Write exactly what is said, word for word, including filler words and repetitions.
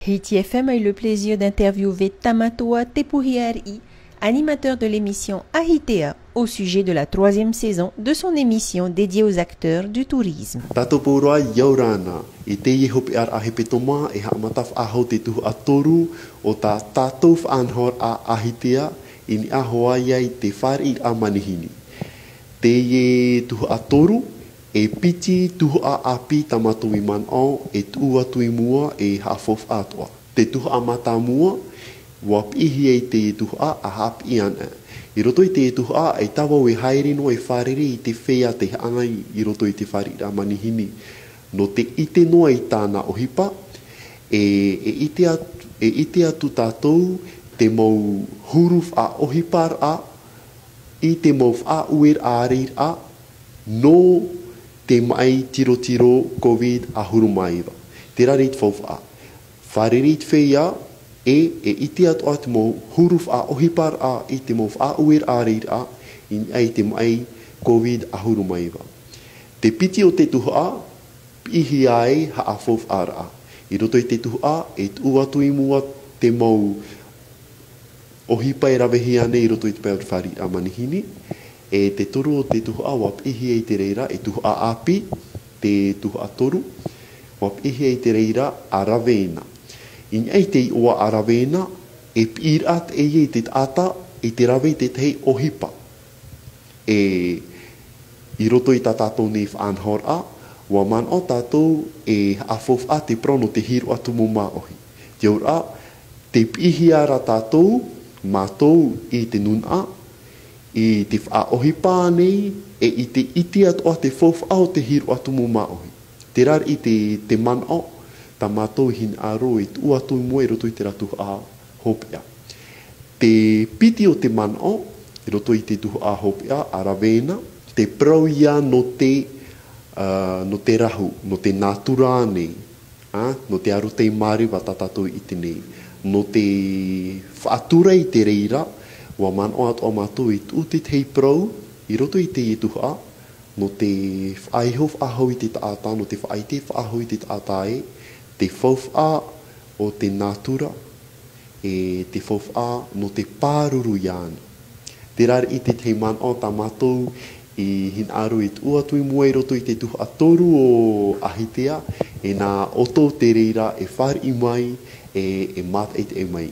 Tahiti F M a eu le plaisir d'interviewer Tamatoa Tepuhiariʻi, animateur de l'émission Ahitea, au sujet de la troisième saison de son émission dédiée aux acteurs du tourisme. Tātou pauroa, ʻia ora na. I teie hopeʻaraʻa hepetoma, e haʻamata faʻahou te tuhaʻa toru o tā tātou faʻanahoraʻa Ahitea, i niʻa hoʻi i te fāriʻiraʻa manihini. Teie tuhaʻa toru, e piti tuhaʻa ʻāpī tā mātou i manaʻo e tuʻu atu i mua e haʻafaufaʻa atoʻa. Te tuhaʻa mātāmua, ʻua piʻihia i te tuhaʻa a haʻapiʻi anaʻe. I roto i te tuhaʻa, ʻaita vau e haere noa e fārerei i te feiā tei haʻana i roto i te fāriʻiraʻa manihini. Nō te ʻite noa i tāna ʻohipa, e, e ʻite at-, e ʻite atu tātou te mau huru faʻaʻohiparaʻa i te mau faʻaueraʻa ʻāreiraʻa nō te maʻi tirotiro COVID ʻahuru mā iva. Terā rā te faufaʻa. Fārerei te feiā, e, e ʻite atoʻa te mau huru faʻaʻohiparaʻa i te mau faʻaueraʻa ʻāreiraʻa i niʻa i te maʻi COVID ʻahuru mā iva. Te piti o te tuhaʻa, piʻihia ai haʻafaufaʻaraʻa. I roto i te tuhaʻa, e tuʻu atu i mua te mau ʻohipa e ravehia nei i roto i te pae o te fāriʻiraʻa manihini. E te toru o te tuhaʻa, ʻua piʻihia i te reira, e tuhaʻa ʻāpī, te tuhaʻa toru, ʻua piʻihia i te reira a Ravena. I niʻa i te iʻoa a Ravena, e piʻiraʻa teie i te taʻata i te rave i te tahi ʻohipa. E, i roto i tā tātou nei faʻanahoraʻa, ʻua manaʻo tātou e haʻafaufaʻa te parau nō te hīroʻa tumu māʻohi. Te auraʻa, tē piʻihia ra tātou, mātou i te nūnaʻa, i te faʻaʻohipa nei, e i te ʻite atoʻa te faufaʻa o te hīroʻa tumu māʻohi. Terā rā te, te manaʻo, tā mātou i hinaʻaro e tuʻu atu i mua i roto i terā tuhaʻa hopeʻa. Te piti o te manaʻo, i roto i te tuhaʻa hopeʻa, a Ravena, te parau ia nō te, ā, nō te rahu, nō te nātura nei, ā, nō te arataʻi māriva tā tātou i ʻite nei. Nō te faʻatura i te reira, ʻua manaʻo atoʻa mātou e tuʻu te tahi parau, i roto i teie tuhaʻa, nō te faʻaiho faʻahou i te taʻata, nō te faʻaʻite faʻahou i te taʻata ē, te faufaʻa o te nātura, e te faufaʻa nō te pāruru iāna. Terā rā te tahi manaʻo tā mātou i hinaʻaro e tuʻu atu i mua i roto i te tuhaʻa toru o Ahitea, e nā ʻoutou te reira e fāriʻi mai, e, e mātaʻitaʻi mai.